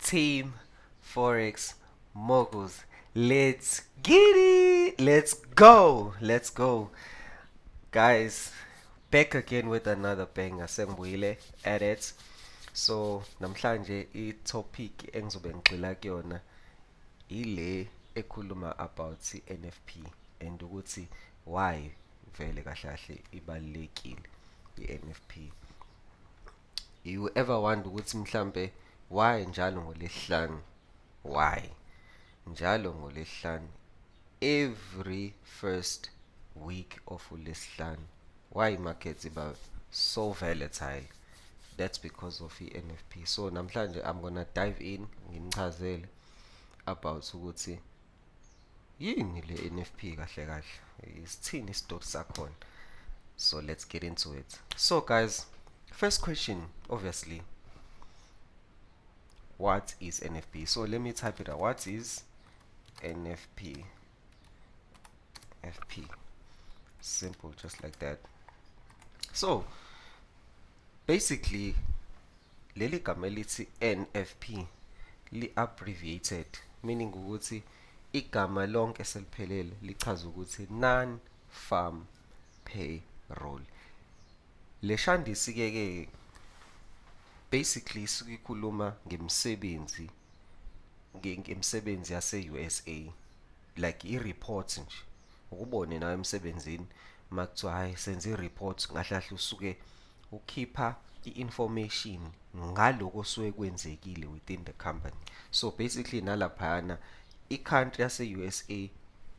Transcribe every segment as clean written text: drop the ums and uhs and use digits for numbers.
Team Forex Moguls. Let's get it. Let's go. Let's go. Guys, back again with another banger. Sengibuyile at it. So, namhlanje i-topic engizobe ngigxila kuyona ile ekhuluma about i-NFP and ukuthi why vele kahle kahle ibalulekile i-NFP. You ever wonder ukuthi mhlambe why njalo ngoLwesihlanu, why njalo ngoLwesihlanu, every first week of uLwesihlanu, why markets iba so volatile? That's because of i-NFP. So namhlanje I'm gonna dive in, nginichazele about ukuthi yini le NFP kahle kahle, isithini isitori sakhona. So let's get into it. So guys, first question, obviously, what is NFP? So let me type it out. What is NFP? FP. Simple, just like that. So basically, leli gama elithi NFP li abbreviated, meaning ukuthi igama lonke seliphelele lichaza ukuthi non-farm payroll. Le shandisi ke basically isuke ikhuluma ngemisebenzi yase-USA, like i-report nje ukubone nawe emsebenzini makuthiwa hayi, senze i-report, ngahle kahle usuke ukhipha i-information ngaloko osuke kwenzekile within the company. So basically nalaphayana i-country yase-USA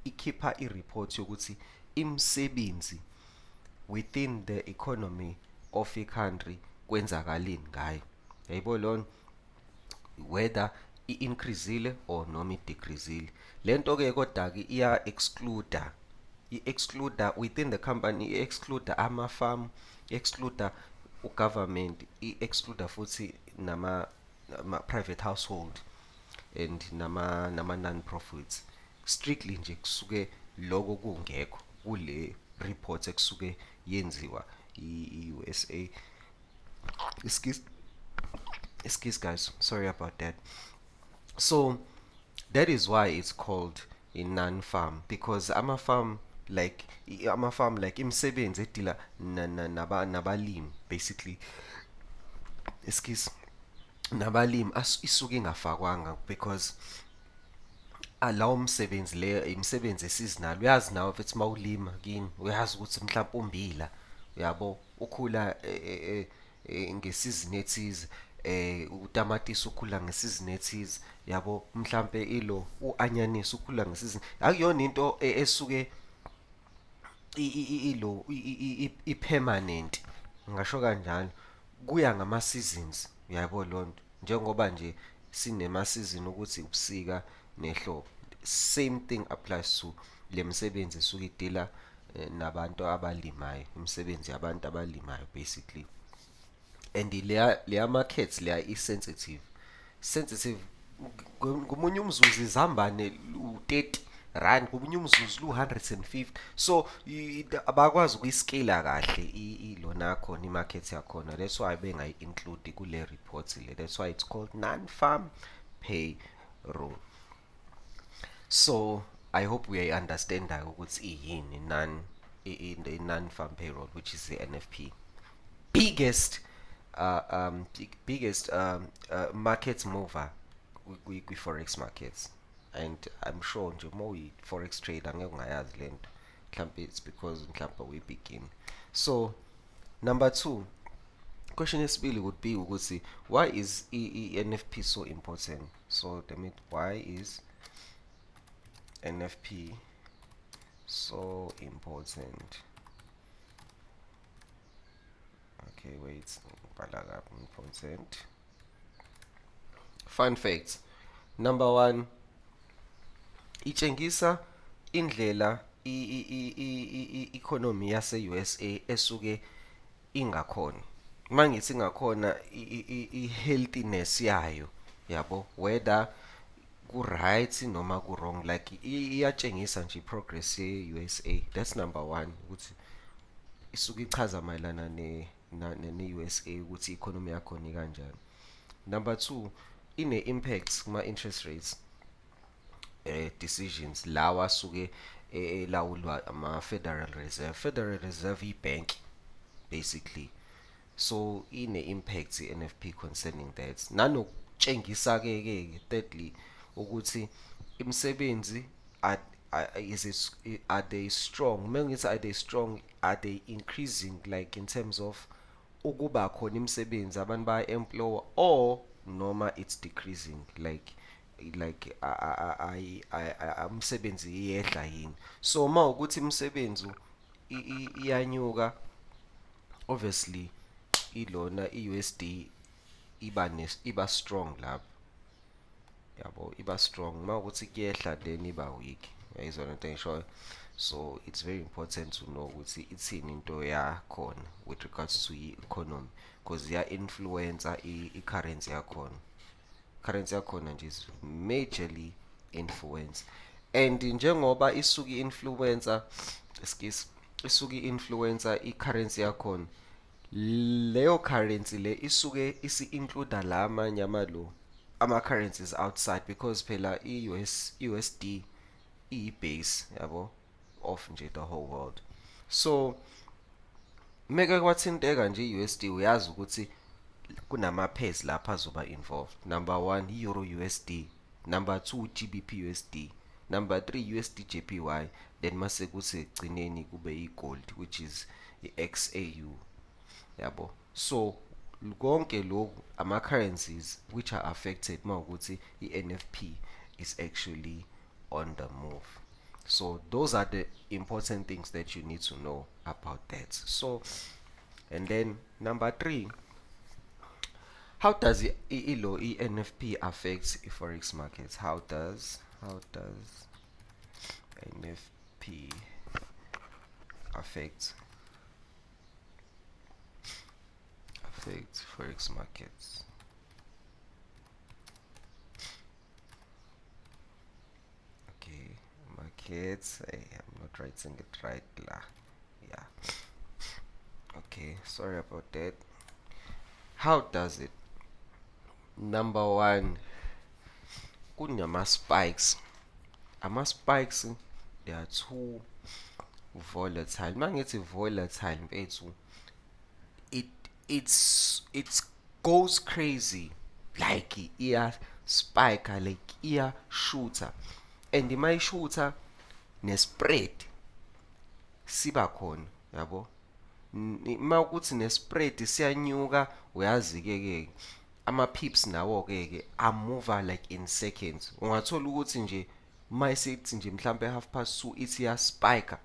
ikhipha i-report yokuthi imisebenzi within the economy of i-country kwenzakaleni ngayo, yayibo lona, whether i-increasile or noma i-decreasile. Lento ke kodwa ke iya exclude, i-exclude within the company, i-exclude ama-farm, i-exclude u-government, i-exclude futhi nama private household and nama non-profits. Strictly nje kusuke lokho kungekho kule report ekusuke yenziwa i-USA. Excuse, excuse guys, sorry about that. So that is why it's called a non-farm, because ama-farm, like ama-farm, like imisebenzi edila nabalimi basically, excuse, nabalimi isuke ingafakwanga because alawo msebenzi leyo imisebenzi e-seasonal. Uyazi nawe futhi mawulima kini, uyazi ukuthi mhlawumbe umbila uyabo ukhula ngesizini ethize, utamatisi ukhula ngesizini ethize, yabo, mhlambe ilo uanyanisi ukhula ngesizini. Akuyona into esuke ilo i-permanent, ngisho kanjalo, kuya ngama seasons, uyabo lonto, njengoba nje sinema season ukuthi ubusika nehlobo. Same thing applies to le misebenzi esuke idila nabantu abalimayo, imisebenzi yabantu abalimayo basically. And leya markets leya i-sensitive, sensitive. Ngomunye umzuzu izambane u-R30, komunye umzuzu lu-150, so abakwazi ukuyi-scale kahle ilona khona i-market yakhona. That's why bengayi-include kule report le. That's why it's called non-farm payroll. So I hope uyayi-understanda ukuthi iyini non i-non-farm payroll, which is the NFP, biggest biggest market mover kwi-forex markets. And I'm sure nje uma uyi-forex trader ngeke ungayazi lento. Mhlampe it's because mhlampe uyi-begin. So number two question yesibili would be ukuthi why is i-NFP so important? So let, why is NFP so important? Okay, wait, ngibhala kabi, important. Fun facts number one: itshengisa indlela i-economy yase-USA esuke ingakhona. Mangithi ingakhona, i-healthiness yayo, yabo, whether ku-right noma ku-wrong, like iyatshengisa nje i-progress ye-USA. That's number one, ukuthi isuke ichaza mayelana ne-USA, ukuthi i-economy yakhona ikanjani. Number two, Ine-impact kuma-interest rates decisions lawa asuke elawulwa ama-Federal Reserve. Federal Reserve i-bank basically. So ine-impact i-NFP concerning that. Nanokutshengisa-ke ke thirdly ukuthi imisebenzi are they strong? Uma ngithi are they strong, are they increasing, like in terms of ukuba khona imisebenzi, abantu baya-employ, or noma it's decreasing, like umsebenzi iyehla yini? So uma ukuthi imisebenzi iyanyuka, obviously ilona i-USD iba strong lapho, yabo, iba strong. Uma ukuthi kuyehla, then iba weak. Uyayizwa lento engishoyo? So it's very important to know ukuthi ithini into yakhona with regards to i-economy, because iya-influence i-currency yakhona. Currency yakhona nje is majorly influence, and njengoba isuke i-influence, excuse, isuke i-influence i-currency yakhona, leyo currency le isuke isi-include la amanye amalo ama-currencies outside, because phela i-US USD iyi-base, yabo, of nje the whole world. So meke kwathinteka nje i-USD, uyazi ukuthi kunama-pairs lapha azoba involved. Number one, i-Euro USD; number two, GBP USD; number three, USD JPY; then mase kuthi ekugcineni kube i-gold, which is i-XAU, yabo. So konke lokhu ama-currencies which are affected mawukuthi i-NFP is actually on the move. So those are the important things that you need to know about that. So and then number three, how does ilo i-NFP affect i-forex markets? How does NFP affect forex markets? Okay, markets. Hey, I'm not writing it right lah. Yeah, okay, sorry about that. How does it? Number one, kunama spikes. Ama spikes, they are too volatile. Mangithi volatile, mfethu, it goes crazy, like iya spike, like iya shooter, and mayishutha nespread siba khona, yabo. Uma ukuthi nespread siyanyuka, uyazi ke ke ama pips nawo ke ke amove like in seconds. Ungathola ukuthi nje mayisithi nje mhlambe 2:30 ithi ya spike,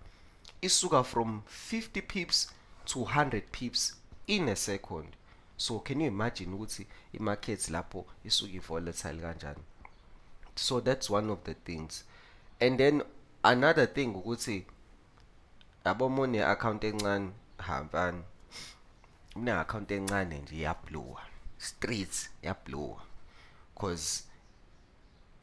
isuka from 50 pips to 100 pips in a second. So can you imagine ukuthi i-market lapho isuke volatile kanjani? So that's one of the things. And then another thing ukuthi yabo mone account encane, hambani une account encane nje, iyablowa straight, iyablowa, cause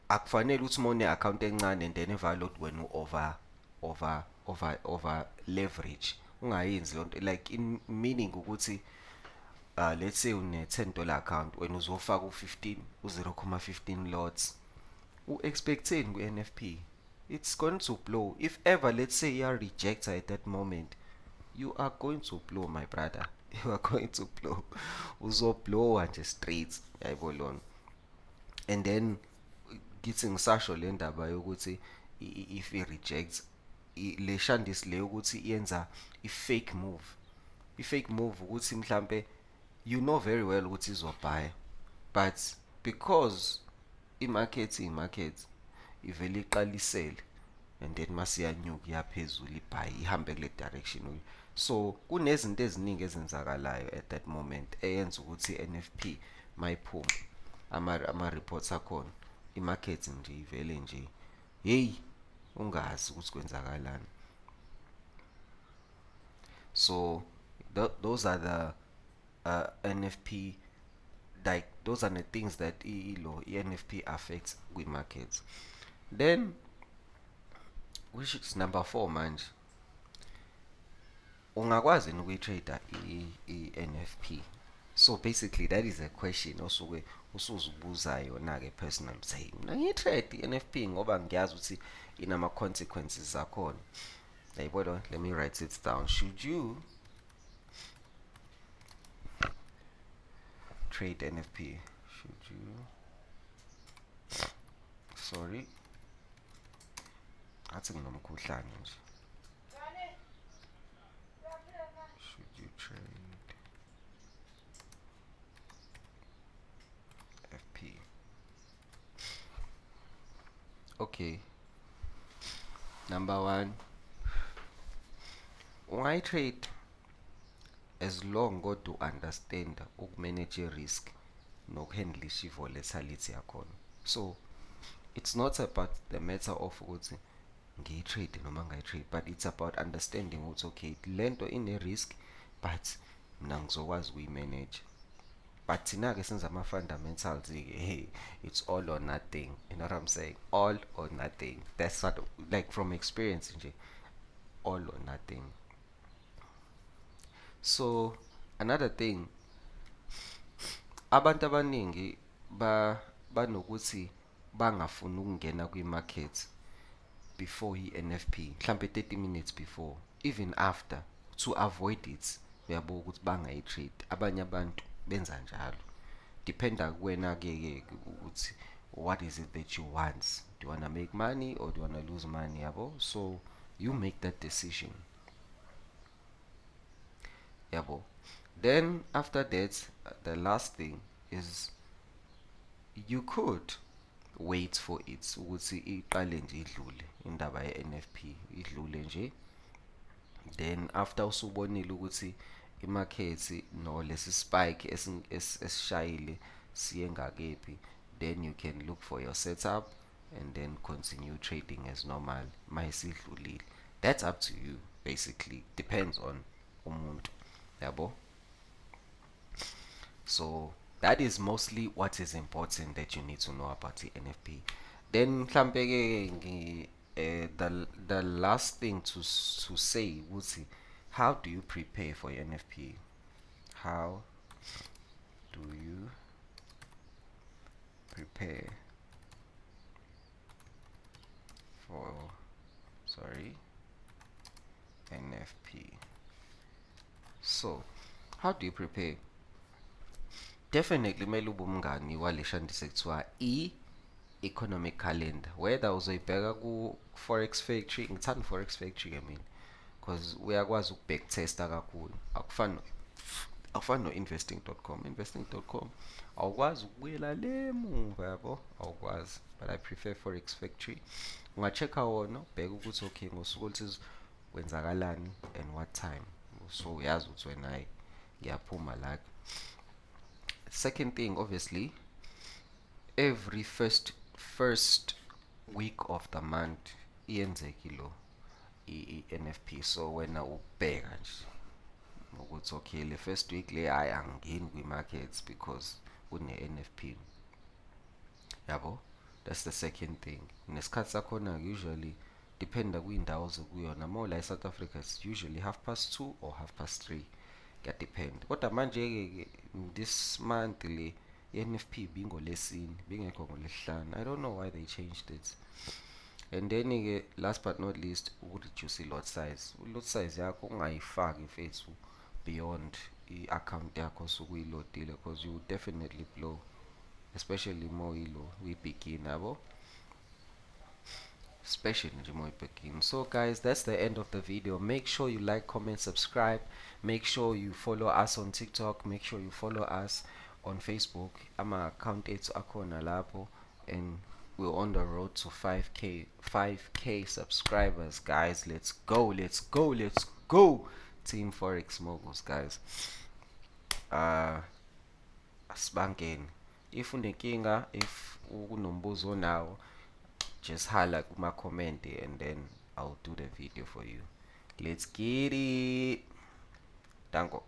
akufanele ukuthi uma une account encane and then evalue wena over over over over leverage. Ungayenzi lonto, like in meaning ukuthi let's say une $10 account, wena uzofaka u15 u0.15 lots, u-expecteni ku-NFP? It's going to blow. If ever, let's say, you are rejected at that moment, you are going to blow, my brother, you are going to blow. Uzoblowa nje straight, yayibo lona. And then ngithi ngisasho le ndaba yokuthi if i rejects le shandisi le ukuthi yenza i-fake move, i-fake move ukuthi mhlambe you know very well ukuthi izobhaya, but because i-market ivele iqalisele and then masiyanyuka iyaphezulu, ibhayi ihambe kule direction. So kunezinto eziningi ezenzakalayo at that moment eyenza ukuthi i-NFP mayiphuma ama reports akhona, i-market nje ivele nje, hey, ungazi ukuthi kwenzakalani. So those are the NFP, like those are the things that ilo i-NFP affects kwi-markets. Then which is number 4 manje, ungakwazi ukuyi-trade i-NFP? So basically that is a question osuke usuzibuza yona-ke personal, ukuthi hey, mina ngiyi-trade i-NFP ngoba ngiyazi ukuthi inama-consequences akhona. Yayibona, let me write it down. Should you trade NFP? Should you, sorry, athi nginomkhuhlane nje. Should you trade FP? Okay, number one, why trade as long kodwa u-understand ukumanage risk nokuhandlisha i-volatility yakhona. So it's not about the matter of ukuthi ngiyi-trade noma ngayi-trade, but it's about understanding ukuthi okay, lento ine-risk but mina ngizokwazi ukuyi-manage. But thina-ke senza ama-fundamentals-ke, hey, it's all or nothing. You know what I'm saying? All or nothing. That's what, like, from experience nje, all or nothing. So another thing, abantu abaningi banokuthi bangafuni ukungena kwi-market before i-NFP, mhlambe 30 minutes before, even after, to avoid it. Uyabo ukuthi bangayi-trade. Abanye abantu benza njalo. Dependa kuwena ke ke ukuthi what is it that you want? Do you want to make money or do you want to lose money, yabo? So you make that decision. Yabo. Then after that, the last thing is you could wait for it ukuthi iqale nje idlule indaba ye-NFP, idlule nje. Then after usubonile ukuthi imarket no lesi spike esishayile siye ngakephi, then you can look for your setup and then continue trading as normal mayisidlulile. That's up to you, basically. Depends on umuntu, yabo. So that is mostly what is important that you need to know about the NFP. Then mhlambe ke the last thing to say ukuthi how do you prepare for your NFP? How do you prepare for, sorry, NFP? So how do you prepare? Definitely kumele ube umngani wale shandise kuthiwa i-economic calendar, whether uzoyibheka ku Forex Factory. Ngithanda Forex Factory ke mina because uyakwazi ukubacktesta kakhulu. Akufani no investing.com. Investing.com awukwazi ukubuyela le muva, yabo, awukwazi. But I prefer Forex Factory. Unga-check-a wona, ubheke ukuthi okay, ngosuku oluthize kwenzakalani and what time, so uyazi ukuthi wena hayi ngiyaphuma la. Second thing, obviously, every first week of the month iyenzeka ilo i-NFP. So wena ubheka nje ukuthi okay, le first week le hayi angingeni kwi-markets because kune-NFP, yabo. That's the second thing. Nesikhathi sakhona usually dependa kwindawo zokuyona. More la e-South Africa it's usually 2:30 or 3:30, kuyadepend. Kodwa manje ke this month le i-NFP bingolesine, bingekho ngolesihlanu. I don't know why they changed it. And then ke last but not least, ukureduce i-lot size. I-lot size yakho ungayifaki mfethu beyond i-account yakho osuke uyilodile, because you will definitely blow, especially more ilo uyi-beginner, yabo, especially nje more begin. So guys, that's the end of the video. Make sure you like, comment, subscribe. Make sure you follow us on TikTok. Make sure you follow us on Facebook. Ama account ethu akhona lapho, and we're on the road to 5k subscribers, guys. Let's go, let's go, let's go, Team Forex Moguls, guys. Asibangeni. If unenkinga, if kunombuzo onawo, just holla kuma comment and then I'll do the video for you. Let's get it. Danko.